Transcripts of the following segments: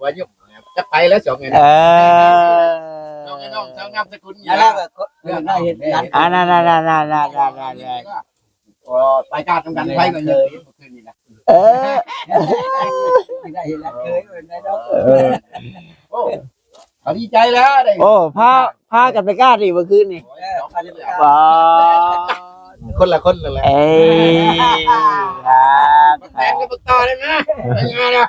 ວຢູ່ ຈັກไผแล้ว สอง เออ น้องไอ้น้อง เจ้านามสกุลหยัง นั่นแหละ ก็ เออ ได้เห็นกัน อ่า นั่นๆๆๆๆๆ โอ้ ไปกาดนำกัน ไผก็ยังเห็นเมื่อคืนนี้นะ เออ ได้เห็นแล้วเคยเป็นไงเนาะ เออ โอ้ เขาดีใจแล้วได้ โอ้ พา พากันไปกาดอีกเมื่อคืนนี้ เออ พากันไปกาด ว้า คนละคนนั่นแหละ เอ้ย ครับ แตงกับบักต่อได้ไหม เป็นไงล่ะ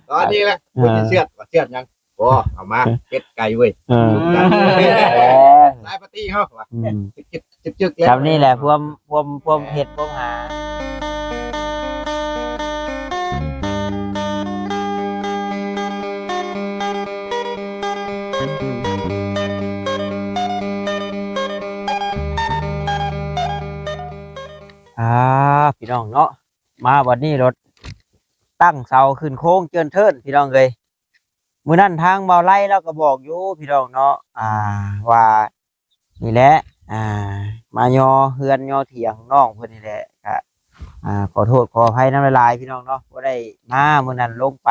ตอนนี้แหละ เออ เชือด เชือดยัง โอ้ เอามา เฮ็ดไก่เว้ย เออ เออ สายปาร์ตี้เฮาว่ะ อืม จึกๆๆๆ แล้ว จำนี่แหละ พวม พวม พวมเฮ็ด พวมหา อ่า พี่น้องเนาะ มาบัดนี้รถตั้งเสาขึ้นโค้งเจินเทิน พี่น้องเอ้ย มื้อนั้นทางบ่าวไลลาวก็บอกอยู่พี่น้องเนาะ อ่า ว่านี่แหละ อ่า มาย่อเฮือนย่อเถียงน้องเพิ่นนี่แหละ ก็ อ่า ขอโทษขออภัยนำหลายๆ พี่น้องเนาะ บ่ได้มา มื้อนั้นลงไป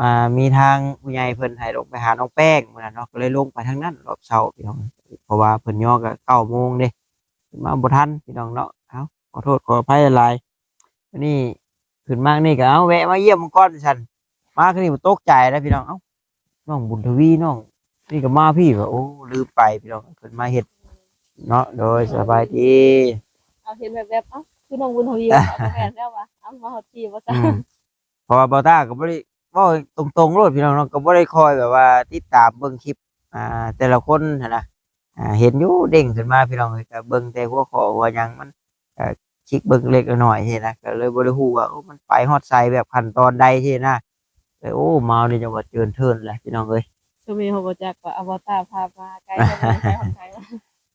อ่า มีทางผู้ใหญ่เพิ่นให้ลงไปหาน้องแป้งมื้อนั้นเนาะ ก็เลยลงไปทางนั้นรอบเช้าพี่น้อง เพราะว่าเพิ่นย่อก็เก้าโมงเด้ มาบ่ทันพี่น้องเนาะ เอ้า ขอโทษขออภัยหลายๆ อันนี้ขึ้นมานี่ก็ เอ้า แวะมาเยี่ยมก่อนซั่น มาคืนนี้ตกใจแล้วพี่น้อง เอ้า น้องบุญทวี น้องนี่ก็มาพี้ว่า โอ้ ลืมไปพี่น้อง เพิ่นมาเฮ็ดเนาะ โดย สบายดี เอาเห็นแวบๆ เอ้า คือน้องบุญทวี เอาแม่นแล้ววะ เอามาฮอดพี้ว่าซั่น อืม เพราะว่าบ่าวต้าก็บ่ได้ เว้าตรงๆ โลดพี่น้องเนาะ ก็บ่ได้คอยแบบว่าติดตามเบิ่งคลิป อ่า แต่ละคนหั้นนะ อ่า เห็นอยู่เด้งขึ้นมาพี่น้องเอ้ย ก็เบิ่งแต่หัวข้อหัวหยังมัน ก็คลิกเบิ่งเล็กน้อยหั้นนะ ก็เลยบ่ได้ฮู้ว่า โอ้ มันไปฮอดไส แบบขั้นตอนใดหั้นนะ เลย โอ้ มานี่จังหวัดเจินเทินแหละพี่น้องเอ้ย ซุมื้อนี้เฮาบ่จักว่าอวตารพามาไกลเท่าใด ไปฮอดไสวะ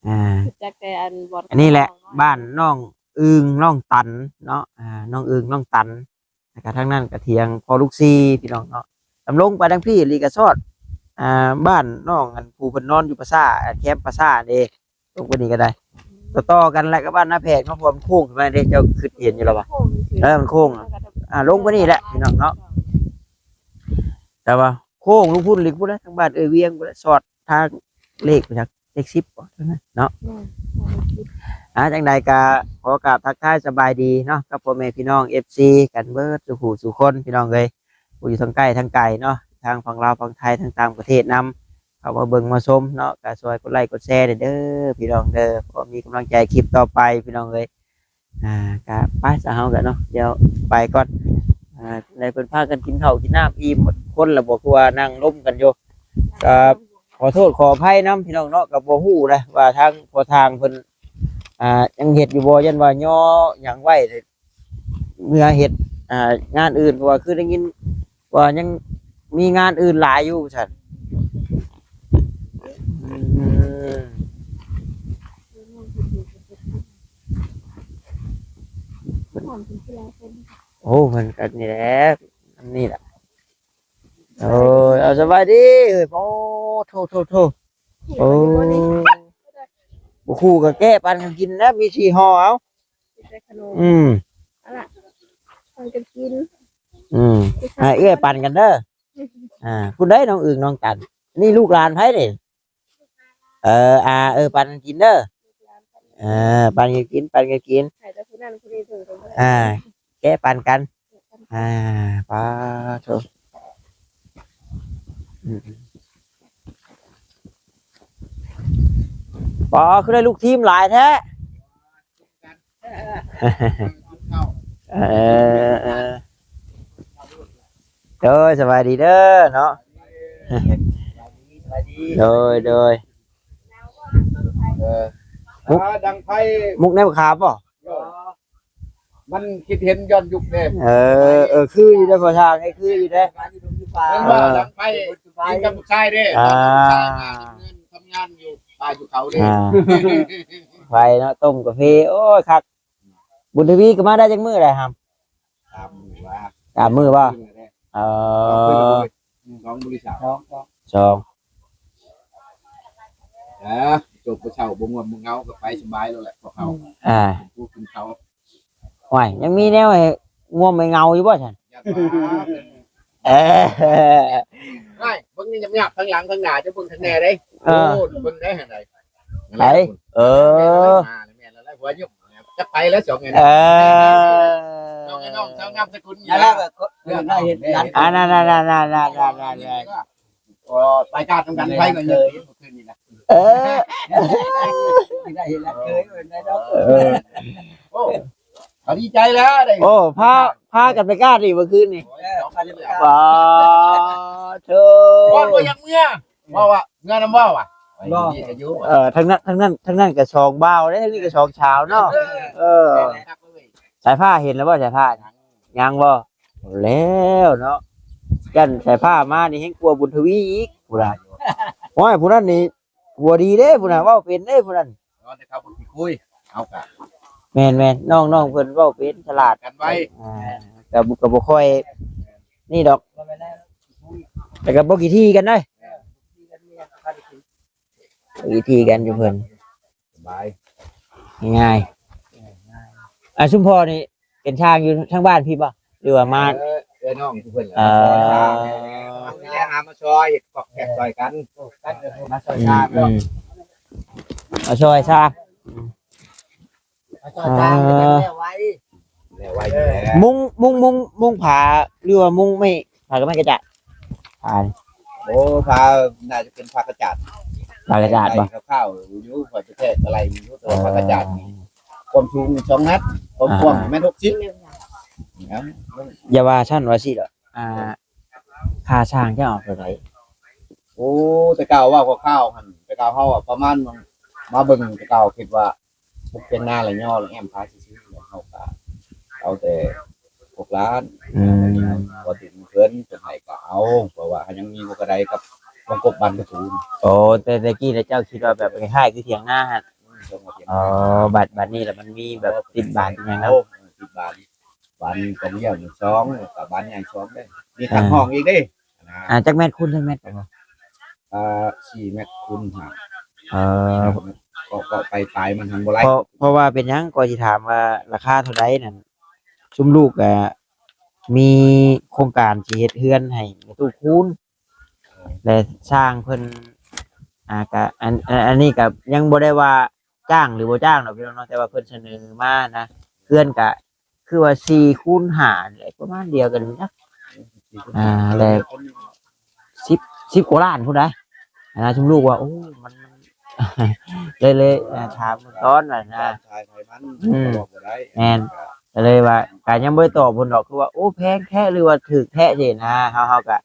อ่า จักแต่อันบ่อน อันนี้แหละ บ้านน้องอึ่งน้องตันเนาะ อ่า น้องอึ่งน้องตัน แล้วก็ทางนั้นก็เถียงพ่อลูกสี่พี่น้องเนาะ ลำลงไปทางพี้อีหลีก็ซอด อ่า บ้านน้องอันผู้เพิ่นนอนอยู่ปราสาท แคมป์ปราสาทเด้ ลงไปนี่ก็ได้ ต่อๆ กันแหละกับบ้านนาแพงเนาะ เพราะว่ามันโค้งขึ้นมาเด้ เจ้าคิดเห็นอยู่แล้ววะ โค้งซื่อๆ เออ มันโค้งอะ อ่า ลงไปนี่แหละพี่น้องเนาะ แต่ว่าโค้งลงพุ้นอีกพุ้นนะ ทางบ้านเอื้อยเวียงพุ้นนะ ซอดทางเลขไปทางเลขสิบบ่ เท่านั้นเนาะ แม่น อ่า จั่งใดก็ขอกราบทักทายสบายดีเนาะ กับพ่อแม่พี่น้อง เอฟซี กันเบิดสู่ผู้สู่คนพี่น้องเอ้ย ผู้อยู่ทางใกล้ทางไกลเนาะ ทางฝั่งลาวฝั่งไทย ทางต่างประเทศนำ เข้ามาเบิ่งมาชมเนาะ ก็ช่วยกดไลค์กดแชร์เด้อพี่น้องเด้อ พอมีกำลังใจคลิปต่อไปพี่น้องเอ้ย อ่า ก็ไปซะเฮาก็เนาะ เดี๋ยวไปก่อน อ่า ได้เพิ่นพากันกินข้าวกินน้ำอิ่มหมดคนแล้วบ่ คือว่านั่งลมกันอยู่ ก็ขอโทษขออภัยนำพี่น้องเนาะ ก็บ่ฮู้นะว่าทางพ่อทางเพิ่น อ่า ยังเฮ็ดอยู่บ่ ยันว่าย่อหยังไว้ เมือเฮ็ด อ่า งานอื่น เพราะว่าคือได้ยินว่ายังมีงานอื่นหลายอยู่ว่าซั่น อืม โอ้ เพิ่นก็นี่แหละ อันนี้แหละ โอ้ย เอาสบายดี เอ้ย โอ้ โธ่ โธ่ โธ่ โอ้ บ่คู่ก็แกะปันกันกินนะ มีสี่ห่อ เอา กินแต่ขนม อืม เอาล่ะ ปันกันกิน อืม ให้เอื้อยปันกันเด้อ อ่า ผู้ใดน้องอึ่งน้องตัน นี่ลูกหลานไผนี่ เออ อ่า เออ ปันกันกินเด้อ เออ ปันกันกิน ปันกันกิน ให้แต่ผู้นั้นผู้นี้เถิง อ่า แกะปันกัน อ่า ปาโธ่ อืม ปา คือได้ลูกทีมหลายแท้ เออ เออ โดย สบายดีเด้อเนาะ โดย โดย เออ มุก อ่า ดังไฟ มุกในมะขามบ่ มันคิดเห็นย้อนยุคเด้ เออ เออ คืออยู่เด้อ พอทางให้คืออยู่เด้อ เห็นว่าดังไฟกินกับลูกชายเด้ อ่า ลูกชายมาทำงาน ทำงานอยู่ป่าอยู่เขาเด้ อ่า ไฟเนาะ ต้มกาแฟ โอ้ย คัก บุญทวีก็มาได้จักมื้อแล้วครับ สามมื้อวะ สามมื้อบ่ เออ สองบริษัท สอง สอง เออ จบไปเช้าบ่ง่วงบ่เหงาก็ไปสบายแล้วแหละพวกเขา อ่า ผู้กินเขา โอ้ย ยังมีแนวให้ง่วงให้เหงาอยู่บ่ซั่น ເອີ ໄອ້ ເບິ່ງນີ້ຫຍາບໆ ທາງຫຼັງທາງໜ້າ ຈະເບິ່ງທາງແນ່ເດ້. ເອີ ໂອ້ ເບິ່ງໄດ້ທາງໃດ ໄປ ເອີ ແມ່ນແລ້ວ ແມ່ນແລ້ວ ຫົວຍຸບ ຈັກໄປແລ້ວ ສອງອັນ ເອີ ສອງອັນ ນ້ອງ ສາວນາມສະກຸນນີ້ ແລ້ວກໍ ເອີ ໄດ້ເຫັນ ອັນນັ້ນໆໆໆໆ ໂອ້ ໄປກາດນຳກັນ ໄປເມື່ອຄືນນີ້ນະ ເອີ ໄດ້ເຫັນຫຼານເຂີຍເພິ່ນໄດ້ເນາະ ເອີ ໂອ້ ເຂົາດີໃຈແລ້ວໄດ້ ໂອ້ ພາ ພາກັນໄປກາດອີກເມື່ອຄືນນີ້ ໂອ້ຍ ປາໂທ ບໍ່ ບໍ່ຢາກເມືອ ເວົ້າວ່າເມືອນຳບໍ່ວະ ບໍ່ ເອີ ທາງນັ້ນ ທາງນັ້ນ ທາງນັ້ນກໍສອງບ່າວເດ້ ທາງນີ້ກໍສອງສາວເນາະ ເອີ ສາຍຟ້າເຫັນແລ້ວບໍ່ ສາຍຟ້າ ຍັງບໍ່ ແລ້ວເນາະ ຢ້ານສາຍຟ້າມານີ້ແຮງກວ່າບຸນທະວີອີກພຸ້ນນະ ໂອ້ຍ ຜູ້ນັ້ນນີ້ຫົວດີເດ້ຜູ້ນັ້ນ ເວົ້າເປັນເດ້ຜູ້ນັ້ນ ນອນແຕ່ເຂົາບໍ່ຂີ້ຄຸຍ ເຮົາກະ ແມ່ນໆ ນ້ອງໆ ເພິ່ນເວົ້າເປັນ ສະຫຼາດກັນໄວ້ ອ່າ ກະ ກະບໍ່ຄ່ອຍນີ້ດອກ ແຕ່ກະບໍ່ຂີ້ຖີ່ກັນເດ້ ບໍ່ຂີ້ຖີ່ກັນຢູ່ເພິ່ນ ສະບາຍ ງ່າຍໆ ອ່າ ຊຸມພໍ່ນີ້ ເປັນຊ່າງຢູ່ທາງບ້ານພີ້ບໍ່ ຫຼືວ່າມາ ເອີ ເອື້ອຍນ້ອງເພິ່ນ ເອີ ມາຊ່ອຍຊ່າງ ນີ້ແຫຼະ ຫາມາຊ່ອຍເຮັດກອກແກກຊ່ອຍກັນ ມາຊ່ອຍຊ່າງ ອືມ ມາຊ່ອຍຊ່າງ ມາຊ່ອຍຊ່າງ ອ່າ ແລ້ວໄວ ແລ້ວໄວຢູ່ແລ້ວ ມຸງ ມຸງ ມຸງ ມຸງຜາ ຫຼືວ່າມຸງໄມ້ ຜາກະໄມ້ກະຈາດ ຜານີ້ ໂອ້ ຜາ ໜ້າຈະເປັນຜາກະຈາດ ຜາກະຈາດບໍ່ ຄາວໆ ຢູ່ ຂ້ອຍໄປແທະກະໄລຢູ່ ແຕ່ວ່າຜາກະຈາດນີ້ ຄວາມສູງສອງແມັດ ຄວາມກວ້າງແມັດຫົກສິບ ອ່າ ຢ່າວ່າຊັ້ນວ່າຊີ້ດອກ ອ່າ ຄ່າສ້າງເຈົ້າເອົາເທົ່າໃດ ໂອ້ ແຕ່ເກົ່າເວົ້າຄ່າວໆ ຫັ້ນ ແຕ່ເກົ່າເຮົາອະປະມານ ມາເບິ່ງແຕ່ເກົ່າຄິດວ່າ ປຸກເປັນນາລະຍໍລະແອ້ມພາຊື່ໆ ເຮົາກະເອົາແຕ່ຫົກລ້ານ ອືມ ພໍເຖິງເພິ່ນ ເພິ່ນໃຫ້ກະເອົາ ເພາະວ່າເຮົາຍັງມີຫົວກະໄດກັບວົງກົບບ້ານກະຕູນ ໂອ້ ແຕ່ແຕ່ກີ້ລະເຈົ້າຄິດວ່າແບບຄ້າຍໆຄືຖຽງນາຫັ້ນ ອືມ ໂອ້ ບັດ ບັດນີ້ລະມັນມີແບບຕິດບານຕິດຫຍັງນຳ ເອີ ຕິດບານ ບານກະເບື້ອງສອງ ແລ້ວກະບານໃຫຍ່ສອງເດ້ ມີຄັນຫ້ອງອີກເດ້ ອ່າ ຈັກແມັດຄູນຈັກແມັດ ອ່າ ສີ່ແມັດຄູນຫ້າ ເອີ ກໍ ກໍໄປປາຍມັນຫັ້ນບໍ່ໄຫຼ ເພາະ ເພາະວ່າເປັນຫຍັງກໍຊິຖາມວ່າລາຄາເທົ່າໃດນັ້ນ ຊຸມລູກກະມີໂຄງການຊິເຮັດເຮືອນໃຫ້ແມ່ຕູ້ຄູນ ແລະ ຊ່າງເພິ່ນ ອ່າ ກະ ອັນ ອັນ ອັນນີ້ກະຍັງບໍ່ໄດ້ວ່າຈ້າງຫຼືບໍ່ຈ້າງດອກພີ່ນ້ອງເນາະ ແຕ່ວ່າເພິ່ນສະເໜີມານະ ເຮືອນກະ ຄືວ່າສີ່ຄູນຫ້ານີ້ແຫຼະ ປະມານດຽວກັນນີ້ນະ ອ່າ ແລ້ວສິບ ສິບກວ່າລ້ານພຸ້ນໃດ໋ ອັນນັ້ນຊຸມລູກວ່າ ໂອ້ ມັນ ມັນ ເລີຍ ເລີຍ ອ່າ ຖາມເບິ່ງກ່ອນວ່ານະ ອືມ ແມ່ນ ກໍເລີຍວ່າ ກໍຍັງບໍ່ໄດ້ຕອບເພິ່ນດອກ ຄືວ່າ ໂອ້ ແພງແທ້ ຫຼືວ່າຖືກແທ້ຊີ້ນະ ເຮົາ ເຮົາກໍ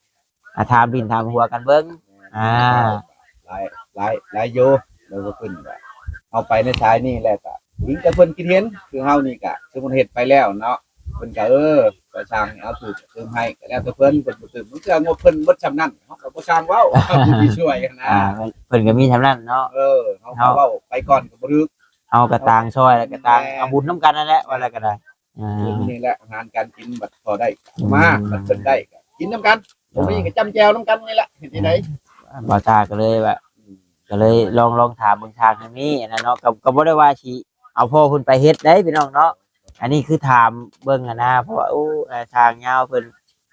ອ່າ ຖາມດິນຖາມຫົວກັນເບິ່ງ ອ່າ ຫຼາຍ ຫຼາຍ ຫຼາຍຢູ່ ແລ້ວກໍຂຶ້ນວ່າ ເຮົາໄປໃນສາຍນີ້ແລ້ວກໍອີງແຕ່ເພິ່ນຄິດເຫັນ ຄືເຮົານີ້ກໍສົມມຸດເຮັດໄປແລ້ວເນາະ ເພິ່ນກໍ ເອີ ກໍຊ່າງເອົາຖືກຕື່ມໃຫ້ ກໍແລ້ວແຕ່ເພິ່ນ ເພິ່ນບໍ່ຕື່ມ ບາງເທື່ອງົບເພິ່ນເບິດຊ່ຳນັ້ນ ເຮົາກໍບໍ່ຊ່າງເວົ້າ ຜູ້ທີ່ຊ່ວຍຫັ້ນນະ ອ່າ ເພິ່ນ ເພິ່ນກໍມີຊ່ຳນັ້ນເນາະ ເອີ ເຮົາກໍເວົ້າໄປກ່ອນກໍບໍ່ຖືກ ເຮົາກໍຕ່າງຊ່ອຍ ແລ້ວກໍຕ່າງ ແມ່ນ ເອົາບຸນນຳກັນນັ້ນແຫຼະ ວ່າແລ້ວກໍໄດ້ ອ່າ ມື້ນີ້ແຫຼະ ອາຫານການກິນບັດພໍໄດ້ ອືມ ມາ ບັດເພິ່ນໄດ້ກໍກິນນຳກັນ ບໍ່ມີກໍຈ້ຳແຈ່ວນຳກັນນີ້ແຫຼະ ເຮັດຈັ່ງໃດ ອ່າ ບ່າວຕາກໍເລີຍວ່າ ອືມ ກໍເລີຍລອງ ລອງຖາມເບິ່ງທາງທາງນີ້ຫັ້ນນະເນາະ ກໍ ກໍບໍ່ໄດ້ວ່າຊິເອົາພໍ່ເພິ່ນໄປເຮັດໄດ໋ພີ່ນ້ອງເນາະ ອັນນີ້ຄືຖາມເບິ່ງຫັ້ນນະ ເພາະວ່າ ໂອ້ ເອີ ທາງຍາວເພິ່ນ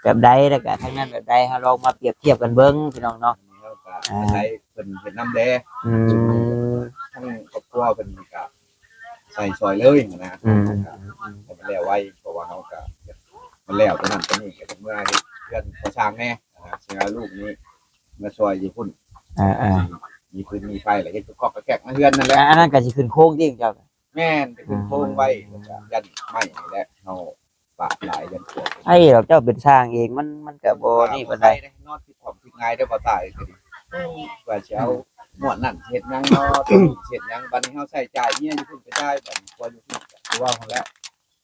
ແບບໃດ ແລ້ວກະທາງນັ້ນແບບໃດ ເຮົາລອງມາປຽບທຽບກັນເບິ່ງພີ່ນ້ອງເນາະ ເຮົາກະ ອ່າ ອາໄສເພິ່ນເຮັດນຳແດ່ ອືມ ທາງຄອບຄົວເພິ່ນກະໃສ່ຊ່ອຍເລີຍຫັ້ນນະ ອືມ ໃຫ້ມັນແລ້ວໄວ ເພາະວ່າເຮົາກະມັນແລ້ວຕົວນັ້ນຕົວນີ້ ກະເມືອເຮັດເຮືອນກໍ່ສ້າງແດ່ ອ່າ ຊິເອົາລູກນີ້ມາຊ່ອຍຢູ່ພຸ້ນ ອ່າໆ ມີຟືນມີໄຟ ແລ້ວເຮັດກະກອກກະແກກໃນເຮືອນນັ້ນແຫຼະ ອັນນັ້ນກະຊິຂຶ້ນໂຄງຕິເຈົ້າ ແມ່ນ ໄປຂຶ້ນໂຄງໄວ້ ແລ້ວກະຢັນໄມ້ນີ້ແຫຼະ ເຮົາປະຫຼາຍຢັນປວກ ໄອ້ດອກ ເຈົ້າເປັນຊ່າງເອງ ມັນ ມັນກະບໍ່ນີ້ປານໃດ ນອນຄິດຄວາມຄິດງ່າຍເດ້ ບໍ່ຕາຍກໍດີ ວ່າຊິເອົາ ອືມ ງວດນັ້ນຊິເຮັດຫຍັງເນາະ ໂຕນີ້ຊິເຮັດຫຍັງ ບັດນີ້ເຮົາໃຊ້ຈ່າຍເມຍຢູ່ພຸ້ນກະຈ່າຍ ບັດນີ້ຜົວຢູ່ພຸ້ນກະຄືເວົ້າຫັ້ນແຫຼະ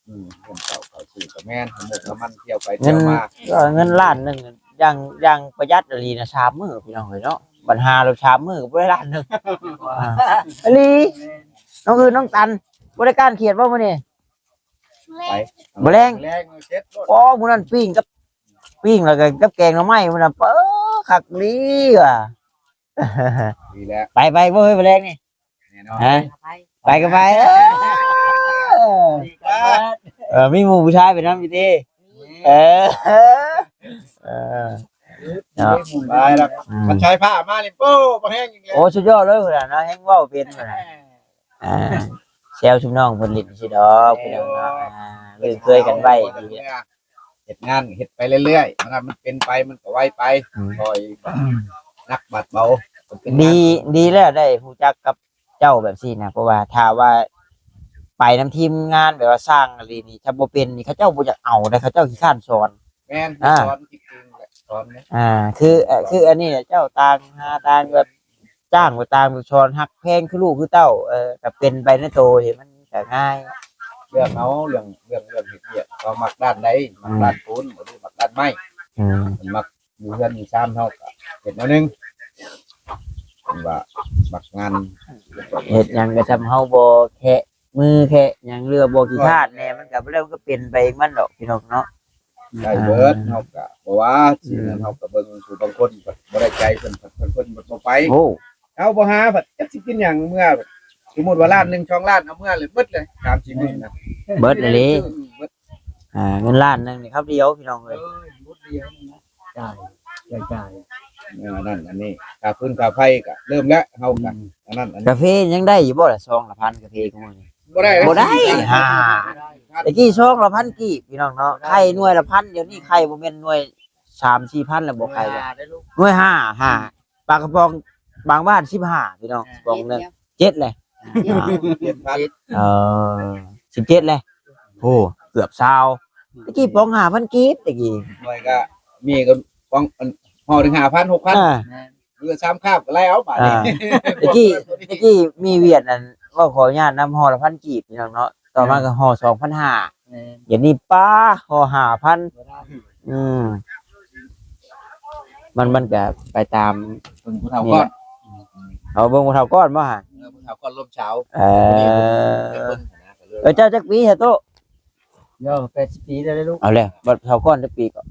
ອືມ ເງິນເຂົ້າເຂົ້າຊື່ກະແມ່ນ ນ້ຳມັນທຽວໄປທຽວມາ ເງິນ ກໍເງິນລ້ານໜຶ່ງ ຢ່າງ ຢ່າງປະຢັດອີ່ຫຼີນະ ສາມມື້ພີ່ນ້ອງເອີຍເນາະ ບັດຫາແລ້ວສາມມື້ກໍບໍ່ໄດ້ລ້ານໜຶ່ງ ອ່າ ອີ່ຫຼີ ນ້ອງອື່ນ ນ້ອງຕັນ ບໍ່ໄດ້ກ້ານຂຽດບໍ່ມື້ນີ້? ໄປ ມື້ແລງ ແລງເສັດໂລດ ອໍ ມື້ນັ້ນປີ້ງກັບ ປີ້ງແລ້ວກໍກັບແກງໜໍ່ໄມ້ ມື້ນັ້ນ ເປີ ຄັກອີ່ຫຼີວ່າ ດີແລ້ວ ໄປ ໄປບໍ່ເຮີ້ຍ ມື້ແລງນີ້? ແນ່ນອນ ຮະ? ໄປ ໄປກໍໄປ ເອີ ເອີ ມີໝູ່ຜູ້ຊາຍໄປນຳຢູ່ຕິ? ມີ ເອີ ເອີ ເນາະ ໄປລະ ອືມ ຄັນສາຍຟ້າມານີ້ ໂອ້ ບໍ່ແຮງອີກແລ້ວ ໂອ້ ສຸດຍອດເລີຍພຸ້ນນະ ແຮງເວົ້າເປັນພຸ້ນນະ ອ່າ ແຊວຊຸມນ້ອງເພິ່ນຫຼິ້ນຊື່ດອກ ພີ່ນ້ອງເນາະ ອ່າ ເລີຍເຄີຍກັນໄວ້ ເຮັດງານເຮັດໄປເລື້ອຍໆ ມັນ ມັນເປັນໄປ ມັນກໍໄວໄປ ອືມ ຄ່ອຍໜັກບາດເບົາ ມັນເປັນງານ ດີ ດີແລ້ວໄດ້ຮູ້ຈັກກັບ ເຈົ້າແບບຊີ້ນະ ເພາະວ່າຖ້າວ່າໄປນຳທີມງານແບບວ່າຊ່າງອີ່ຫຼີນີ້ ຖ້າບໍ່ເປັນນີ້ ເຂົາເຈົ້າບໍ່ຢາກເອົາເດ້ ເຂົາເຈົ້າຂີ້ຄ້ານສອນ ແມ່ນ ອ່າ ສອນຈິງໆແຫຼະ ສອນນະ ອ່າ ຄື ເອີ ຄືອັນນີ້ແຫຼະ ເຈົ້າຕ່າງຫາຕ່າງແບບຈ້າງໄປ ຕ່າງແບບສອນຮັກແພງຄືລູກຄືເຕົ້າ ເອີ ກໍເປັນໄປໃນໂຕ ເຫັນມັນກໍງ່າຍ ເລື່ອງເຮົາ ເລື່ອງ ເລື່ອງ ເລື່ອງເຮັດວຽກ ເຮົາມັກດ້ານໃດ ມັກ ອືມ ດ້ານປູນ ຫຼືມັກດ້ານໄມ້ ອືມ ມັນມັກ ຢູ່ເຮືອນຢູ່ຊານເຮົາກໍເຮັດແນວໜຶ່ງ ເພິ່ນວ່າມັກງານ ເຮັດຫຍັງກໍຊ່ຳເຮົາບໍ່ແຄະມືແຄະຫຍັງ ຫຼືວ່າບໍ່ຂີ້ຄ້ານແດ່ ມັນກໍບໍ່ໄດ້ ມັນກໍເປັນໄປເອງມັນດອກ ພີ່ນ້ອງເນາະ ໄດ້ເບິດ ອ່າ ເຮົາກໍບໍ່ວ່າ ອືມ ຊິນັ້ນ ເຮົາກໍເບິ່ງຜູ້ບາງຄົນບໍ່ໄດ້ໃຈເພິ່ນ ເພິ່ນ ເພິ່ນບໍ່ໄປ ໂອ້ ເຮົາບໍ່ຫາ ເພິ່ນຈັກຊິກິນຫຍັງເມືອ ສົມມຸດວ່າລ້ານໜຶ່ງ ສອງລ້ານ ເອົາເມືອເລີຍ ເບິດເລີຍ ສາມສີ່ມື້ນະ ເບິດອີ່ຫຼີ ເບິດ ອ່າ ເງິນລ້ານໜຶ່ງນີ້ຄຳດຽວ ພີ່ນ້ອງເອີຍ ເອີຍ ບົດດຽວນີ້ນະ ຈ່າຍ ຈ່າຍ ຈ່າຍ ເອີ ອັນນັ້ນອັນນີ້ ຄ່າຟືນຄ່າໄຟກໍເລີ່ມແລ້ວ ເຮົາກໍ ອືມ ອັນນັ້ນອັນນີ້ ກາເຟຍັງໄດ້ຢູ່ບໍ່ລະ ຊອງລະພັນ ກາເຟມື້ນີ້ ບໍ່ໄດ້ ບໍ່ໄດ້ ອ່າ ຕະກີ້ຊອງລະພັນກີບ ພີ່ນ້ອງເນາະ ໄຂ່ໜ່ວຍລະພັນ ດຽວນີ້ໄຂ່ບໍ່ແມ່ນໜ່ວຍສາມສີ່ພັນແລ້ວບໍ່ ໄຂ່ ໜ່ວຍຫ້າ ຫ້າ ປາກະປ໋ອງບາງບ້ານສິບຫ້າ ພີ່ນ້ອງ ກະປ໋ອງໜຶ່ງ ເຈັດແຫຼະ ເຈັດພັນ ເອີ ສິບເຈັດແຫຼະ ໂອ້ ເກືອບຊາວ ຕະກີ້ປ໋ອງຫ້າພັນກີບ ຕະກີ້ ໜ່ວຍກະມີກະປ໋ອງ ອັນ ຫໍ່ໜຶ່ງຫ້າພັນ ຫົກພັນ ອ່າ ເຫຼືອສາມຄາບກໍໄລ່ເອົາບາດນີ້ ອ່າ ຕະກີ້ ຕະກີ້ມີວຽດນັ້ນ ເວົ້າຂໍອະນຸຍາດນຳ ຫໍ່ລະພັນກີບ ພີ່ນ້ອງເນາະ ຕໍ່ມາກໍຫໍ່ສອງພັນຫ້າ ແມ່ນ ດຽວນີ້ປາ ຫໍ່ຫ້າພັນ ບໍ່ໄດ້ ອືມ ມັນ ມັນກະໄປຕາມ ເບິ່ງຜູ້ເຖົ້າກ່ອນ ເອົາເບິ່ງຜູ້ເຖົ້າກ່ອນບໍ່ຫະ ເອີ ຜູ້ເຖົ້າກ່ອນລົມສາວ ເອີ ເອີ ເຈົ້າຈັກປີຫະໂຕ ເຈົ້າແປດສິບປີແລ້ວເດ້ລູກ ເອົາແລ້ວ ບັດເຖົ້າກ່ອນຈັກປີເກາະ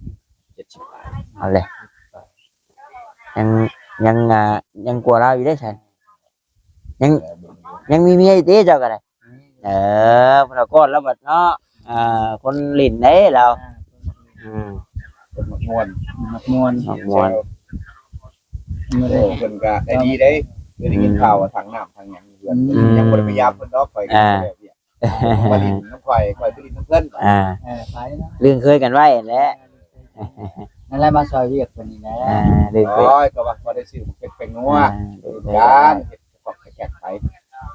ເຈັດສິບປາຍ ເອົາແລ້ວ ຍັງ ຍັງ ອ່າ ຍັງກວ່າລາວຢູ່ເດ້ຊັ້ນ ຍັງ ຍັງມີເມຍຢູ່ຕິເຈົ້າກໍໄດ້ ເອີ ພຸ້ນລະກອດລາວບັດເນາະ ອ່າ ຄົນຫຼິ້ນເດ້ລາວ ອືມ ຄົນມັກມ່ວນ ມັກມ່ວນ ມັກມ່ວນ ໂອ້ ເພິ່ນກໍໃຈດີເດ້ ຄືໄດ້ຍິນຂ່າວວ່າຖັງນ້ຳຖັງຫຍັງຢູ່ເຮືອນ ອືມ ຍັງບໍ່ໄດ້ໄປຢາມເພິ່ນດອກ ຂ້ອຍກໍ ອ່າ ໄດ້ວຽກ ມາຫຼິ້ນນຳຂ້ອຍ ຂ້ອຍໄປຫຼິ້ນນຳເພິ່ນ ອ່າ ເອີ ໄປເນາະ ລຶ້ງເຄີຍກັນໄວ້ຫັ້ນແຫຼະ ນັ້ນແຫຼະ ມາຊ່ອຍວຽກເພິ່ນນີ້ແຫຼະ ອ່າ ລຶ້ງເຄີຍ ໂອ້ຍ ກໍວ່າພໍໄດ້ຊື້ເປັດແປ້ງນົວ ອ່າ ກັນ ເຮັດຂອງແຂກໄປ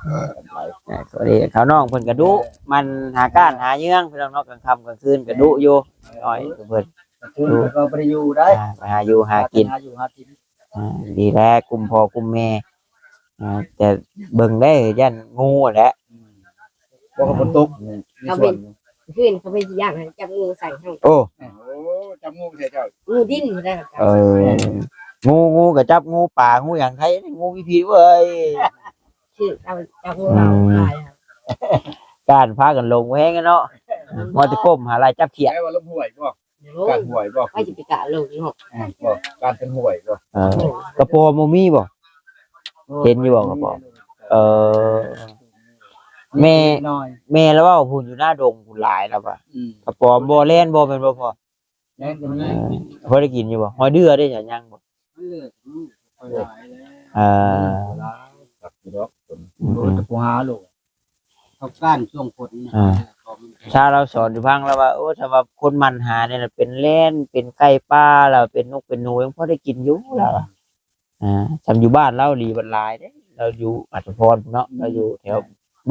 ເອີ ກັນໄປ ອ່າ ພໍດີເຂົານ້ອງເພິ່ນກໍດຸ ເອີ ມັນຫາກ້ານຫາເຫຍື່ອງ ພີ່ນ້ອງເນາະ ກາງຄ່ຳກາງຄືນກໍດຸຢູ່ ເອີ ນ້ອຍເພິ່ນ ກາງຄືນເພິ່ນກໍບໍ່ໄດ້ຢູ່ໄດ໋ ອ່າ ໄປຫາຢູ່ຫາກິນ ຫາຢູ່ຫາກິນ ອ່າ ດີແລ້ວ ກຸມພໍ່ກຸມແມ່ ອ່າ ແຕ່ເບິ່ງໄດ້ຢ້ານງູແຫຼະ ອືມ ບໍ່ ກໍຝົນຕົກ ອືມ ໃນສວນ ຄືນເຂົາໄປຍ່າງໃຫ້ຈັບງູໃສ່ໃຫ້ ໂອ້ ໂອ້ ຈັບງູໃສ່ເຈົ້າ ງູດິນພຸ້ນນະ ເອີ ງູ ງູກໍຈັບງູປ່າ ງູຫຍັງໄຄ ງູມີພິດເວີຍ ຄືເອົາຈັບງູເອົາ ອືມ ຫຼາຍ ການພາກັນຫຼົງແຮງເນາະ ອືມ ວ່າແຕ່ກົ້ມຫາລາຍຈັບຂຽດ ໄດ້ວ່າລົງຫ້ວຍບໍ່? ການຫ້ວຍບໍ່? ໃຜຊິໄປກະລົງເນາະ ອືມ ບໍ່ ການເປັນຫ້ວຍບໍ່? ເອີ ກະປອມບໍ່ມີບໍ່? ໂອ້ ເຫັນຢູ່ບໍ່ກະປອມ? ເອີ ແມ່ ແມ່ລາວເວົ້າພຸ້ນຢູ່ໜ້າດົງພຸ້ນຫຼາຍລາວວ່າ ອືມ ກະປອມບໍ່ແລ່ນບໍ່ແມ່ນບໍ່ພໍ່? ແມ່ນກໍມີ ເອີ ພໍໄດ້ກິນຢູ່ບໍ່? ຫອຍເດື່ອເດ້ ຍັງບໍ່? ມັນເລືອດ ອືມ ຄ່ອຍຫຼາຍແລ້ວ ເອີ ຫຼາຍ ຄັກຢູ່ດອກ ອືມ ໂດຍແຕ່ຜູ້ຫາໂລດ ເຂົາກ້ານຊ່ວງຝົນນະ ອ່າ ຊາວລາວສອນຢູ່ພັງລາວວ່າ ໂອ້ ຖ້າວ່າຄົນໝັ່ນຫານີ້ລະເປັນແລ່ນ ເປັນໄກ່ປ່າ ລາວເປັນນົກເປັນໜູ ຍັງພໍໄດ້ກິນຢູ່ລາວວ່າ ອ່າ ຊ່ຳຢູ່ບ້ານລາວຫຼີບັດຫຼາຍເດ້ ລາວຢູ່ອັດສະພອນພຸ້ນເນາະ ລາວຢູ່ແຖວ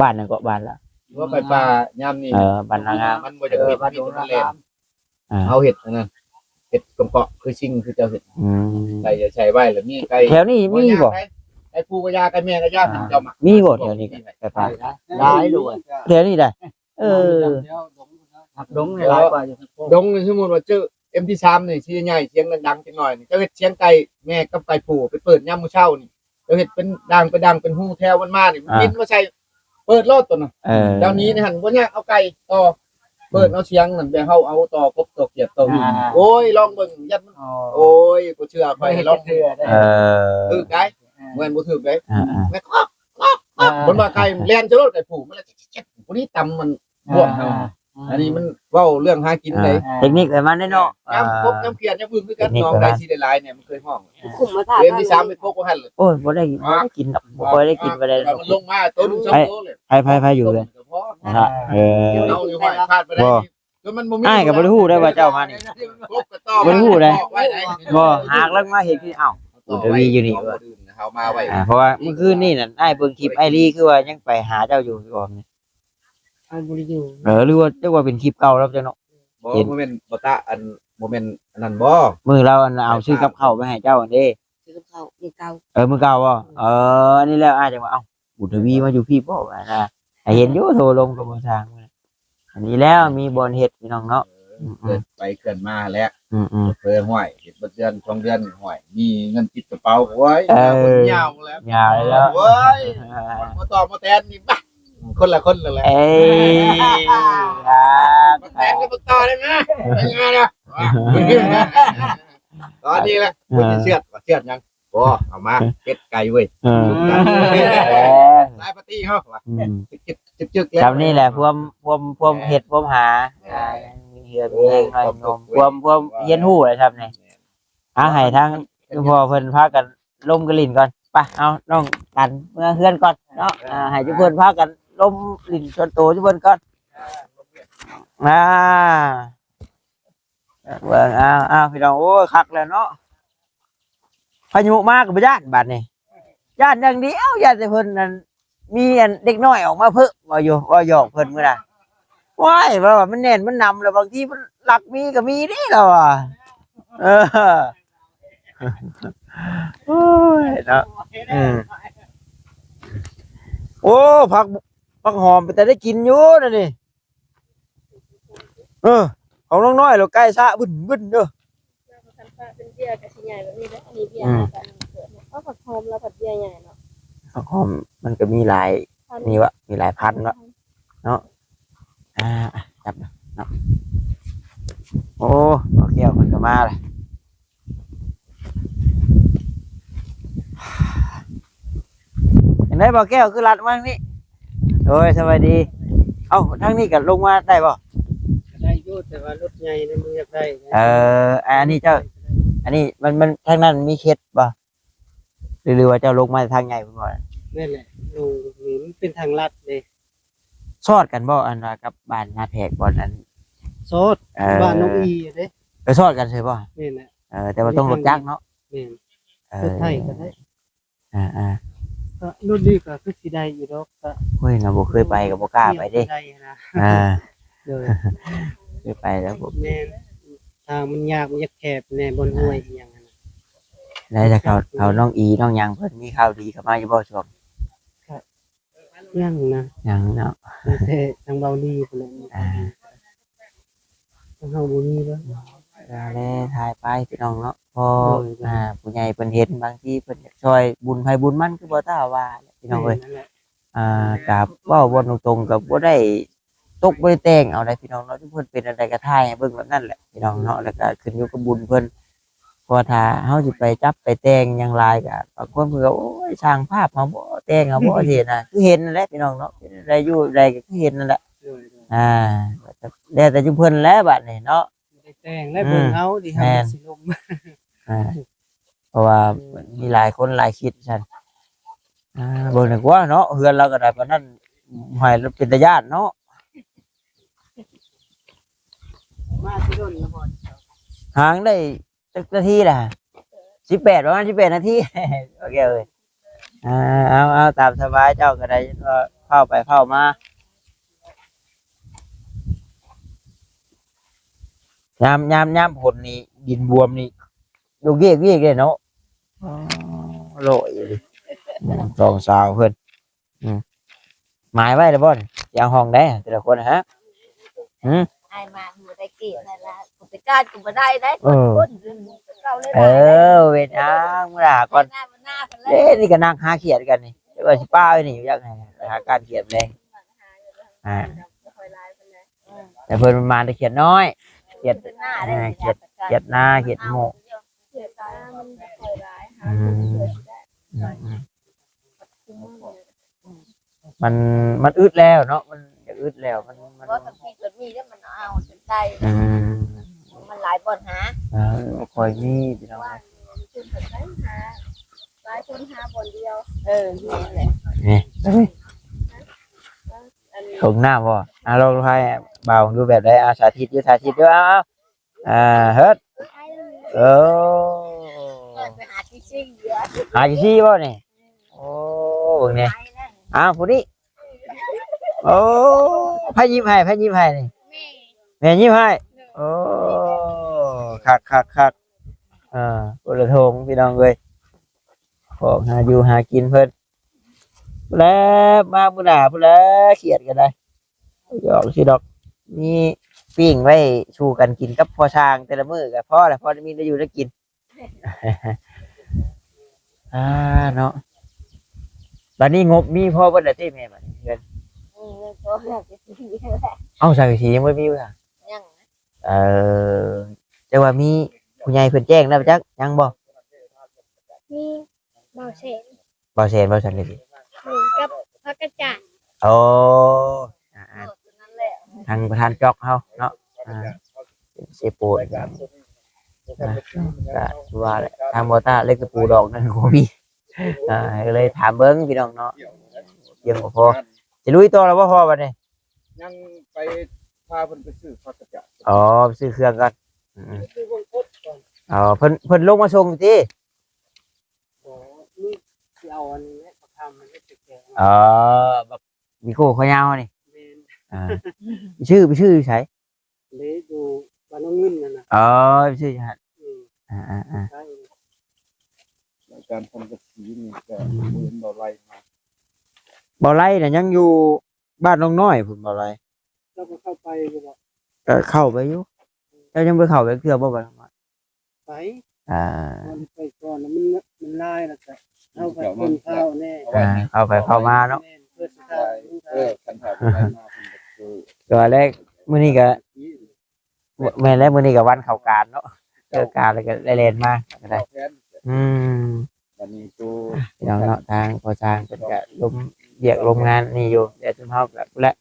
ບ້ານຫຍັງເກາະ ບ້ານລາວ ຫຼືວ່າໄກ່ປ່າຍາມນີ້ ເອີ ບ້ານນາງາມ ມັນບໍ່ຢາກມີ ມີແຕ່ມັນແລ່ນ ອ່າ ເຮົາເຮັດອັນນັ້ນ ເຮັດກຳເປາະຄືຊິງຄືເຈົ້າເຮັດ ອືມ ໃສ່ ໃສ່ໄວ້ແລ້ວມີໄກ່ ແຖວນີ້ມີບໍ່? ໄກ່ປູກໍຢາ ໄກ່ແມ່ກໍຢາ ອ່າ ເຈົ້າມັກ ມີບໍ່ແຖວນີ້? ໄກ່ປ່າຫຼາຍໂລດ ແຖວນີ້ໄດ໋ ເອີ ດອງຫຼາຍກວ່າຢູ່ ດອງນີ້ ສົມມຸດວ່າເຈີ ເອັມທີສາມ ນີ້ ສຽງໃຫຍ່ ສຽງດັງໆ ຈັກໜ້ອຍນີ້ ເຈົ້າເຮັດສຽງໄກ່ແມ່ກັບໄກ່ປູໄປເປີດຍາມມື້ເຊົ້ານີ້ ເຈົ້າເຮັດເປັນດ່າງ ເປັນດ່າງ ເປັນຮູແຖວມັນມານີ້ ອ່າ ບິນມາໃສ່ ເປີດໂລດໂຕນັ້ນ ເອີ ເຈົ້າໜີໃນຫັ້ນ ບໍ່ຍາກ ເອົາໄກ່ຕໍ່ ເປີດເອົາສຽງນັ້ນ ແບບເຮົາເອົາຕໍ່ກົບຕໍ່ກຽດຕໍ່ຫຶ່ງ ອ່າ ໂອ້ຍ ລອງເບິ່ງ ຢ້ານມັນ ອໍ ໂອ້ຍ ບໍ່ເຊື່ອຂ້ອຍ ລອງເບິ່ງ ເອີ ຖືກໄດ໋ ອ່າ ແມ່ນບໍ່ຖືກໄດ໋ ອ່າໆ ແມ່ນຄອກ ຄອກ ຄອກ ອ່າ ເພິ່ນວ່າໄກ່ແລ່ນຈະໂລດ ໄກ່ປູມັນລະ ເຈັດ ເຈັດ ຜູ້ນີ້ຕຳມັນ ອ່າ ບວກເຮົາ ອ່າ ອັນນີ້ມັນເວົ້າເລື່ອງຫາກິນໃດ໋ ອ່າ ເຕັກນິກໃຫ້ມັນເດ້ເນາະ ຍາມກົບ ອ່າ ຍາມຂຽດ ຍາມອຶ່ງຄືກັນ ເຕັກນິກ ໜອງໄດ້ ໃຫ້ມັນ ຊິໄດ້ຫຼາຍແດ່ ມັນເຄີຍຮ້ອງ ເຕັກນິກ ເຕັກນິກ ເອັມ ທີ່ສາມໄປກົບບໍ່ທັນເລີຍ ໂອ້ຍ ບໍ່ໄດ້ ບໍ່ໄດ້ກິນດອກ ບໍ່ຄ່ອຍໄດ້ກິນ ບໍ່ໄດ້ ມັນລົງມາໂຕໜຶ່ງສອງໂຕເລີຍ ໃຜ ໃຜ ໃຜຢູ່ເລີຍ ເອີ ເຮົາຢູ່ຫ້ອຍພາດບໍ່ໄດ້ ບໍ່ ຈົນມັນບໍ່ມີ ອ້າຍກໍບໍ່ໄດ້ຮູ້ໄດ້ວ່າເຈົ້າມານີ້ ກົບກໍຕ້ອງ ບໍ່ໄດ້ຮູ້ໄດ້ ບອກໄວ້ໄດ້ ບໍ່ ຫາກລັກມາເຫັນຄື ອ້າວ ບຸນທະວີຢູ່ນີ້ ເຮົາມາໄວ້ ອ່າ ເພາະວ່າມື້ຄືນນີ້ນັ້ນ ອ້າຍເບິ່ງຄລິບອ້າຍລີ ຄືວ່າຍັງໄປຫາເຈົ້າຢູ່ ເຮົາບໍ່ໄດ້ຢູ່ ເອີ ຫຼືວ່າຈັກວ່າເປັນຄລິບເກົ່າແລ້ວຈັກເນາະ ບໍ່ ເຫັນ ບໍ່ແມ່ນບໍ່ຕະ ອັນ ບໍ່ແມ່ນອັນນັ້ນບໍ່ ມື້ລາວອັນເອົາຊື້ກັບເຂົ້າໄປໃຫ້ເຈົ້າຫັ້ນເດ້ ຊື້ກັບເຂົ້າມື້ເກົ່າ ເອີ ມື້ເກົ່າບໍ່ ເອີ ອັນນີ້ແລ້ວອ້າຍຈັ່ງວ່າ ເອົ້າ ບຸນທະວີມາຢູ່ພີ້ບໍ່ ວ່ານະ ໃຫ້ເຫັນຢູ່ ໂທລົມກັບບໍ່ຊ່າງ ອັນນີ້ແລ້ວມີບ່ອນເຮັດພີ່ນ້ອງເນາະ ເອີ ເຄື່ອນໄປເຄື່ອນມາແຫຼະ ອືມໆ ເພິ່ນຫ້ວຍ ເຮັດເບິດເດືອນສອງເດືອນ ຫ້ວຍ ມີເງິນຕິດກະເປົາ ໂອ້ຍ ເອີ ຍາວແລ້ວ ຍາວແລ້ວ ໂອ້ຍ ບໍ່ຕໍ່ບໍ່ແຕນນີ້ ບາ ຄົນລະຄົນແລ້ວແຫຼະ ເອີຍ ຄັກ ແຕນກໍບໍ່ຕໍ່ໄດ້ມາ ເປັນຫຍັງລະ ຕອນນີ້ແຫຼະ ເອີ ເຊືອດ ເຊືອດຫຍັງ ບໍ່ ເອົາມາ ເຮັດໄກ່ເວີຍ ເອີ ສາຍປາຕີ້ເຮົາວ່າ ອືມ ຈຶກໆ ແລ້ວ ຊ່ຳນີ້ແຫຼະ ພວມ ພວມ ພວມເຮັດ ພວມຫາ ອ່າ ຍັງມີເຫື່ອມີແຮງໜ້ອຍໜຸ່ມ ພວມ ພວມຮຽນຮູ້ແຫຼະຊ່ຳນີ້ ອ່າ ໃຫ້ທາງ ຄືພໍ່ເພິ່ນພາກັນລົມກັນຫຼິ້ນກ່ອນ ໄປ ເອົານ້ອງກັນເມືອເຮືອນກ່ອນເນາະ ອ່າ ໃຫ້ຈຸເພິ່ນພາກັນລົມຫຼິ້ນສ່ວນໂຕຈຸເພິ່ນກ່ອນ ອ່າ ເບິ່ງ ເອົາ ເອົາ ພີ່ນ້ອງ ໂອ້ຍ ຄັກແລ້ວເນາະ ພາຍຸມາກໍບໍ່ຢ້ານບາດນີ້ ຢ້ານຢ່າງດຽວ ຢ້ານແຕ່ເພິ່ນນັ້ນ ມີອັນເດັກນ້ອຍອອກມາເພີ່ມ ເວົ້າຢູ່ ເວົ້າຫຍອກເພິ່ນມື້ນັ້ນ ໂອ້ຍ ວ່າມັນແໜ້ນມັນໜຳ ແລ້ວບາງທີມັນລັກມີກໍມີເດ້ ລາວວ່າ ເອີ ໂອ້ຍເນາະ ອືມ ໂອ້ ຜັກ ຜັກຫອມເປັນຕາໄດ້ກິນຢູ່ນະນີ້ ເອີ ຂອງນ້ອງນ້ອຍລາວໃກ້ສະບຶ້ນໆ ເດີ ລາວກໍຄັນປະເປັນເບ້ຍກໍຊິໃຫຍ່ແບບນີ້ແຫຼະ ອັນນີ້ເບ້ຍ ອືມ ເອົາຜັກຫອມລາວຜັດເບ້ຍໃຫຍ່ເນາະ ຜັກຫອມມັນກໍມີຫຼາຍ ພັນ ນີ້ວະ ມີຫຼາຍພັນວະ ເນາະ ອ່າ ຈັບເນາະ ໂອ້ ບໍ່ແກ້ວເພິ່ນກໍມາລະ ຈັ່ງໃດບໍ່ແກ້ວ ຄືລັດມາທາງນີ້ ໂດຍ ສະບາຍດີ ເອົ້າ ທາງນີ້ກໍລົງມາໄດ້ບໍ່ ກໍໄດ້ຢູ່ ແຕ່ວ່າລົດໃຫຍ່ນະ ມັນຢາກໄດ້ນະ ເອີ ອັນນີ້ເຈົ້າ ອັນນີ້ມັນ ມັນ ທາງນັ້ນມີເຂດບໍ່ ຫຼື ຫຼືວ່າເຈົ້າລົງມາທາງໃຫຍ່ພຸ້ນບໍ່ ແມ່ນແຫຼະ ລົງນີ້ມັນເປັນທາງລັດເດ້ ຊອດກັນບໍ່ ອັນວ່າກັບບ້ານນາແພກ ບ່ອນອັນ ຊອດ ເອີ ບ້ານນ້ອງອີເດ້ ເອີ ຊອດກັນໃຊ່ບໍ່ ແມ່ນແຫຼະ ເອີ ແຕ່ວ່າຕ້ອງລົດຈັກເນາະ ແມ່ນ ເອີ ລົດໄຖກໍໄດ້ ອ່າໆ ກໍລົດນີ້ກໍຄືຊິໄດ້ຢູ່ດອກ ກໍ ໂອ້ຍ ເນາະ ບໍ່ເຄີຍໄປກໍບໍ່ກ້າໄປເດ້ ອ່າ ໂດຍ ເຄີຍໄປແລ້ວບໍ່ ແມ່ນ ທາງມັນຍາກ ມັນຍາກແຄບແດ່ ບ່ອນຫ້ວຍອີ່ຫຍັງຫັ້ນນະ ແລ້ວເຂົາ ເຂົານ້ອງອີ ນ້ອງຫຍັງ ເພິ່ນມີຂ່າວດີເຂົ້າມາຢູ່ບໍ່ຊ່ວງ ຍັງນະ ຍັງເນາະ ມີແຕ່ທາງເບົາລີພຸ້ນແຫຼະ ອ່າ ທາງເຮົາບໍ່ມີເລີຍ ກໍແລຖ່າຍໄປພີ່ນ້ອງເນາະ ເພາະ ໂດຍ ອ່າ ຜູ້ໃຫຍ່ເພິ່ນເຫັນ ບາງທີເພິ່ນຢາກຊ່ອຍ ບຸນໃຜບຸນມັນ ຄືບໍ່ຕ້າວ່າແຫຼະພີ່ນ້ອງເອີຍ ແມ່ນນັ້ນແຫຼະ ອ່າ ກໍເວົ້າບໍ່ຕົງໆ ກໍບໍ່ໄດ້ຕົກບໍ່ໄດ້ແຕ່ງເອົາໃດພີ່ນ້ອງເນາະ ເພິ່ນເປັນອັນໃດກໍຖ່າຍໃຫ້ເບິ່ງແບບນັ້ນແຫຼະພີ່ນ້ອງເນາະ ແລ້ວກໍຂຶ້ນຢູ່ກັບບຸນເພິ່ນ ເພາະວ່າຖ້າເຮົາຊິໄປຈັບໄປແຕ່ງຫຍັງຫຼາຍ ກໍບາງຄົນເພິ່ນກໍ ໂອ້ຍ ຊ່າງພາບເຮົາບໍ່ ແຕ່ງເຮົາບໍ່ ຊິນະ ຄືເຫັນນັ້ນແຫຼະພີ່ນ້ອງເນາະ ເປັນໃດຢູ່ໃດກໍຄືເຫັນນັ້ນແຫຼະ ໂດຍໆ ອ່າ ແລ້ວແຕ່ຈຸເພິ່ນແຫຼະບາດນີ້ເນາະ ບໍ່ໄດ້ແຕ່ງແລ້ວ ອືມ ເບິ່ງເອົາ ທີ່ເຮົາ ແມ່ນ ຊິລົມ ອ່າ ເພາະວ່າ ອືມ ມີຫຼາຍຄົນຫຼາຍຄິດຊັ້ນ ອ່າ ເບິ່ງດີກວ່າເນາະ ເຮືອນລາວກໍໄດ້ປານນັ້ນ ໃຫ້ເປັນຕາຢ້ານເນາະ ມາຊິດົນລະບໍ່ ຫາງໄດ້ ຈັກນາທີລະ ສິບແປດ ປະມານສິບແປດນາທີ ໂອເຄເອີຍ ອ່າ ເອົາ ເອົາ ຕາມສະບາຍ ເຈົ້າກໍໄດ້ ເອີ ເຝົ້າໄປເຝົ້າມາ ຍາມ ຍາມ ຍາມຝົນນີ້ ດິນບວມນີ້ ໂຍກເຢກເວກເດ້ເນາະ ອໍ ໂລຍຢູ່ເດ ສອງສາວເພິ່ນ ອືມ ໝາຍໄວ້ແລ້ວບໍ່ ຊິເອົາຫ້ອງໃດແຕ່ລະຄົນນະ ຮະ ຫື ອ້າຍມາບໍ່ໄດ້ເກດນັ້ນລະ ໄປການກໍບໍ່ໄດ້ໄດ໋ ເອີ ຄົນເກົ່າເລີຍ ເອີ ເວນທາງມື້ໜ້າກ່ອນ ເອີ ນີ້ກໍນັກຫາຂຽດກັນນີ້ ວ່າຊິປ້າໄວ້ນີ້ ຢາກໃຫ້ຫາການຂຽດແລງ ອ່າ ແຕ່ເພິ່ນມາແຕ່ຂຽດນ້ອຍ ຂຽດ ອ່າ ຂຽດ ຂຽດນາ ຂຽດໝູ່ ອືມ ອືມ ອືມ ມັນ ມັນອຶດແລ້ວເນາະ ມັນຢາກອຶດແລ້ວ ມັນ ມັນ ບໍ່ ຄັນທີ່ເພິ່ນ ນີ້ແລ້ວມັນເອົາຈົນໄດ້ ອືມ ມັນຫຼາຍບ່ອນຫາ ເອີ ບໍ່ຄ່ອຍມີພີ່ນ້ອງ ວ່າ ເອີຍ ມີຈຸດແບບໃດຫາ ຫຼາຍຄົນຫາບ່ອນດຽວ ເອີ ແມ່ນແຫຼະ ນີ້ ເອີ ອັນນີ້ ຖົງນ້ຳບໍ່? ອ່າ ລອງໃຫ້ບ່າວເບິ່ງດູແບບໃດ? ອ່າ ສາທິດຢູ່ ສາທິດຢູ່ ເອົາ ອ່າ ເຮັດ ເອີ ໄປຫາທີ່ຊີ້ເຫຼືອ ຫາທີ່ຊີ້ບໍ່ນີ້? ໂອ້ ເບິ່ງແດ່ ອ້າວ ຜູ້ນີ້ ໂອ້ ໃຜຍິບໃຫ້ ໃຜຍິບໃຫ້ນີ້? ແມ່ ແມ່ຍິບໃຫ້ ໂອ້ ຄັກໆໆ ເອີ ຄົນລະຖົງພີ່ນ້ອງເອີຍ ຂອງຫາຢູ່ຫາກິນເພິ່ນ ແລ້ວມາມື້ໜ້າພຸ້ນແຫຼະ ຄຽດກໍໄດ້ ຢອກຊື່ດອກ ມີປີ້ງໄວ້ສູ່ກັນກິນກັບພໍ່ຊ່າງແຕ່ລະມື້ກໍພໍລະ ພໍໄດ້ມີໄດ້ຢູ່ໄດ້ກິນ ອ່າ ເນາະ ບັດນີ້ງົບມີພໍເບິດແລ້ວຕິແມ່ ບັດນີ້ເຮືອນ? ເອີ ພໍແລ້ວ ເອົ້າ ສັງກະສີຍັງບໍ່ມີຢູ່ ຍັງ ເອີ ແຕ່ວ່າມີຜູ້ໃຫຍ່ເພິ່ນແຈ້ງແລ້ວຈັກ ຍັງບໍ່? ມີ ບໍ່ແສນ ບໍ່ແສນ ບໍ່ແສນກະສິ ອືມ ກັບຜັກກະຈາດ ໂອ້ ອ່າໆ ທາງປະທານຈອກເຮົາເນາະ ອ່າ ເຊໂປນ ອ່າ ກະຄືວ່າແຫຼະ ທາງບໍ່ຕ້າເຫຼັກຕະປູດອກນັ້ນກໍບໍ່ມີ ອ່າ ກໍເລີຍຖາມເບິ່ງພີ່ນ້ອງເນາະ ພຽງບໍ່ພໍ ຈະລຸຍຕໍ່ແລ້ວບໍ່ພໍ່ບັດນີ້? ຍັງໄປພາເພິ່ນໄປຊື້ຜັກກະຈາດ ອໍ ໄປຊື້ເຄື່ອງກ່ອນ ອືມ ຊື້ເຄື່ອງຄົບກ່ອນ ອໍ ເພິ່ນ ເພິ່ນລົງມາສົ່ງຢູ່ຕິ? ບໍ່ ນີ້ຊິເອົາອັນນີ້ແຫຼະ ບັກຄາມມັນເຮັດແກງ ອໍ ບັກມີໂກ້ຄອຍາວນີ້ ແມ່ນ ອ່າ ໄປຊື້ ໄປຊື້ຢູ່ໃສ? ເລ ຢູ່ບ້ານໜອງເງິນນັ້ນນະ ອໍ ໄປຊື້ຢູ່ຫັ້ນ ອືມ ອ່າໆໆ ໃກ້ ລາຍການສັງກະສີນີ້ກໍ ອືມ ບໍ່ເຫັນບໍ່ໄລ່ມາ ບໍ່ໄລ່ນະ ຍັງຢູ່ບ້ານໜອງນ້ອຍພຸ້ນບໍ່ໄລ່ ເຈົ້າກໍເຂົ້າໄປຢູ່ບໍ່? ກໍເຂົ້າໄປຢູ່ ເຈົ້າຍັງບໍ່ໄດ້ເຂົ້າໄປເທື່ອບໍ່? ໄປ ອ່າ ໄປກ່ອນ ມັນ ມັນຫຼາຍແລ້ວກໍ ເຮົາກໍເປັນຂ່າວແດ່ ອ່າ ເຂົ້າໄປເຂົ້າມາເນາະ ແມ່ນ ເພື່ອຊິໄດ້ ເອີ ຄັນຖ້າບໍ່ໄດ້ມາເພິ່ນກໍຄື ກໍແລກມື້ນີ້ກໍ ແມ່ນແລ້ວ ມື້ນີ້ກໍວັນເຂົ້າການເນາະ ເລີກການແລ້ວກໍໄດ້ແລ່ນມາກໍໄດ້ ອືມ ບັດນີ້ໂຕ ພີ່ນ້ອງເນາະ ທາງພໍ່ຊ່າງເພິ່ນກໍລົມວຽກລົມງານນີ້ຢູ່ ແຕ່ຊຸມເຮົາກໍພຸ້ນແຫຼະ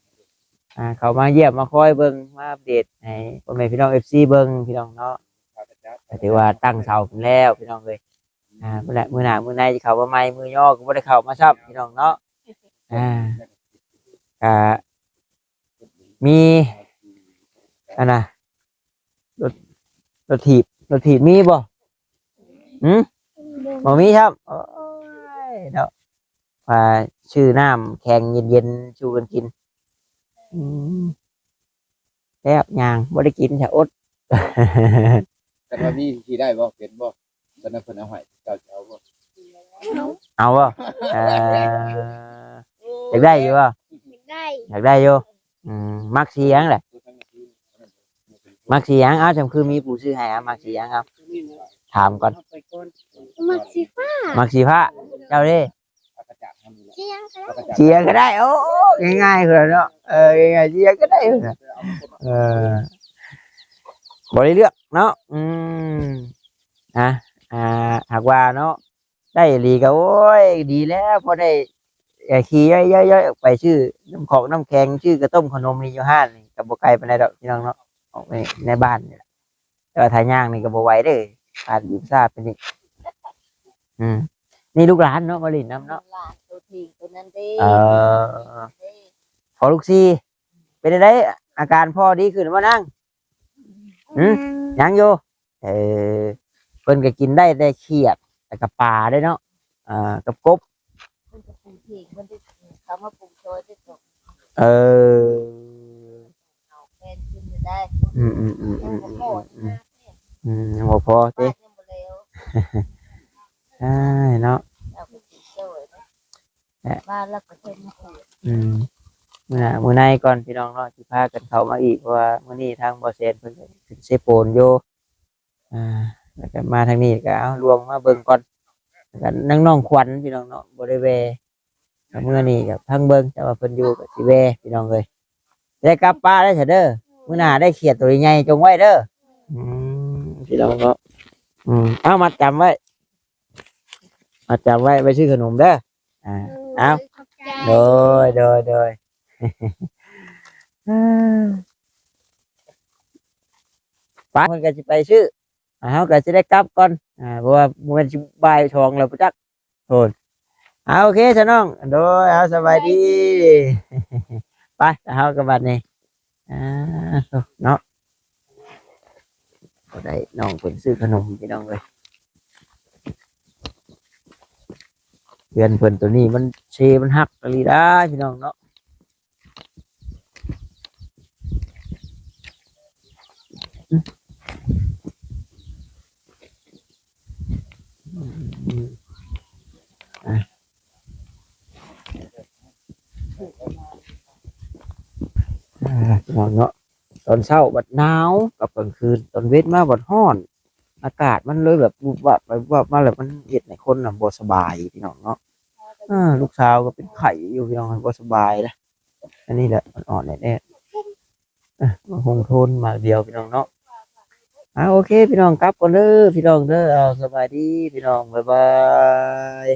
ອ່າ ເຂົ້າມາຢ້ຽມມາຄອຍເບິ່ງ ມາອັບເດດໃຫ້ພໍ່ແມ່ພີ່ນ້ອງເອັຟຊີເບິ່ງ ພີ່ນ້ອງເນາະ ກໍຖືວ່າຕັ້ງເສົາຂຶ້ນແລ້ວ ພີ່ນ້ອງເອີຍ ອ່າ ພຸ້ນແຫຼະ ມື້ໜ້າມື້ໃນຊິເຂົ້າມາໃໝ່ ມື້ຍໍກໍບໍ່ໄດ້ເຂົ້າມາຊ້ຳ ພີ່ນ້ອງເນາະ ອ່າ ກະມີ ອັນນ່າ ລົດ ລົດຖີບ ລົດຖີບມີບໍ່? ຫື? ບໍ່ມີຊ້ຳ ໂອ້ຍເນາະ ວ່າຊື້ນ້ຳແຂງເຢັນໆສູ່ກັນກິນ ອືມ ແຊບ ຍ່າງບໍ່ໄດ້ກິນຊະອົດ ຄັນວ່າມີຂີ່ໄດ້ບໍ່? ເປັນບໍ່? ຕອນນັ້ນເພິ່ນເອົາໃຫ້ ເຈົ້າຊິເອົາບໍ່? ເອົາບໍ່? ເອີ ຢາກໄດ້ຢູ່ບໍ່? ຢາກໄດ້ ຢາກໄດ້ຢູ່ ອືມ ມັກສີຫຍັງແຫຼະ? ມັກສີຫຍັງ? ເອົ້າ ຈຳຄືມີຜູ້ຊື້ໃຫ້ ເອົາ ມັກສີຫຍັງ? ເອົາ ຖາມກ່ອນ ມັກສີຟ້າ ມັກສີຟ້າ ເຈົ້າເດ້? ສີຫຍັງກໍໄດ້ ໂອ້ ງ່າຍໆ ພຸ້ນລະເນາະ ເອີ ງ່າຍໆ ສີຫຍັງກໍໄດ້ ພຸ້ນລະ ເອີ ບໍ່ໄດ້ເລືອກເນາະ ອືມ ນະ ອ່າ ຫາກວ່າເນາະ ໄດ້ອີ່ຫຼີກໍ ໂອ້ຍ ດີແລ້ວ ພໍໄດ້ ເອີ ຂີ່ຍ້ອຍໆ ອອກໄປຊື້ນ້ຳຂອງນ້ຳແຂງ ຊື້ກະຕົ້ມຂະໜົມນີ້ ຢູ່ຮ້ານນີ້ກໍບໍ່ໄກປານໃດດອກ ພີ່ນ້ອງເນາະ ອອກໄປໃນບ້ານນີ້ແຫຼະ ແຕ່ວ່າຖ້າຍ່າງນີ້ກໍບໍ່ໄຫວເດ້ ຜ່ານບີບຊາບໄປນີ້ ອືມ ນີ້ລູກຫຼານເນາະ ມາຫຼິ້ນນຳເນາະ ຫຼານໂຕທີໂຕນັ້ນເດ້ ເອີ ເດ້ ພໍ່ລູກສີ່ ເປັນຈັ່ງໃດ ອາການພໍ່ດີຂຶ້ນບໍ່ນາງ? ຫື? ຍັງຢູ່ ເອີ ເພິ່ນກໍກິນໄດ້ແຕ່ຂຽດ ແລ້ວກໍປາເດ້ເນາະ ເອີ ກັບກົບ ເພິ່ນກໍປູເພງ ເພິ່ນໄດ້ເຂົ້າມາປູຊ່ອຍໄດ້ຕົກ ເອີ ເອົາແຟນຂຶ້ນໄດ້ ອືມໆໆໆ ຍັງບໍ່ພໍ ອືມ ຍັງບໍ່ພໍຕິ ຍັງບໍ່ແລ້ວ ອ້າຍເນາະ ເອົາໄປປູຊ່ອຍເດ້ ແຫຼະ ມາແລ້ວກໍເພິ່ນມາປູ ອືມ ມື້ໜ້າມື້ໃນກ່ອນ ພີ່ນ້ອງເນາະ ຊິພາກັນເຂົ້າມາອີກ ເພາະວ່າມື້ນີ້ທາງບໍ່ແສນເພິ່ນກໍຂຶ້ນເຊໂປນຢູ່ ອ່າ ແລ້ວກໍມາທາງນີ້ກໍເອົາລວງມາເບິ່ງກ່ອນ ແລ້ວກໍນາງນ້ອງຂວັນ ພີ່ນ້ອງເນາະ ບໍ່ໄດ້ແວ່ ກໍເມື່ອນີ້ກໍພັງເບິ່ງ ແຕ່ວ່າເພິ່ນຢູ່ກໍຊິແວ່ ພີ່ນ້ອງເອີຍ ໄດ້ກັບປ້າໄດ້ຊະເດີ ມື້ໜ້າໄດ້ຂຽດໂຕໃຫຍ່ໆ ຈົ່ງໄວ້ເດີ ອືມ ພີ່ນ້ອງເນາະ ອືມ ເອົາ ມັດຈຳໄວ້ ມັດຈຳໄວ້ ໄວ້ຊື້ຂະໜົມເດີ ອ່າ ເອົາ ຂອບໃຈ ໂດຍ ໂດຍ ໂດຍ ອ່າ ປ ເພິ່ນກໍຊິໄປຊື້ ອ່າ ເຮົາກໍຊິໄດ້ກັບກ່ອນ ອ່າ ເພາະວ່າບໍ່ແມ່ນຊິບ່າຍສອງແລ້ວພຸ້ນຈັກ ໂອ້ຍ ເອົາ ໂອເຄຊະນ້ອງ ໂດຍ ເອົາ ສະບາຍດີ ໄປ ເຮົາກໍບັດນີ້ ອ່າ ເນາະ ບໍ່ໄດ້ ນ້ອງເພິ່ນຊື້ຂະໜົມ ພີ່ນ້ອງເອີຍ ເຮືອນເພິ່ນໂຕນີ້ມັນເຊ ມັນຫັກອີ່ຫຼີດາ ພີ່ນ້ອງເນາະ. ອ່າ ພີ່ນ້ອງເນາະ ຕອນເຊົ້າບັດໜາວ ກັບກາງຄືນ ຕອນເວັນມາບັດຮ້ອນ ອາກາດມັນເລີຍແບບວຸບວັບໄປວຸບວັບມາ ແລ້ວມັນເຮັດໃຫ້ຄົນນະບໍ່ສະບາຍ ພີ່ນ້ອງເນາະ. ອ່າ ລູກສາວກໍເປັນໄຂ້ຢູ່ ພີ່ນ້ອງ ບໍ່ສະບາຍເດ້. ອັນນີ້ແຫຼະ ອ່ອນໆ ແອດໆ ອ່ະ ມາຫົ່ງໂທນໝາກດຽວ ພີ່ນ້ອງເນາະ. ອ່າ ໂອເຄ ພີ່ນ້ອງ ກັບກ່ອນເດີ ພີ່ນ້ອງເດີ. ເອົາ ສະບາຍດີ ພີ່ນ້ອງ ບາຍບາຍ.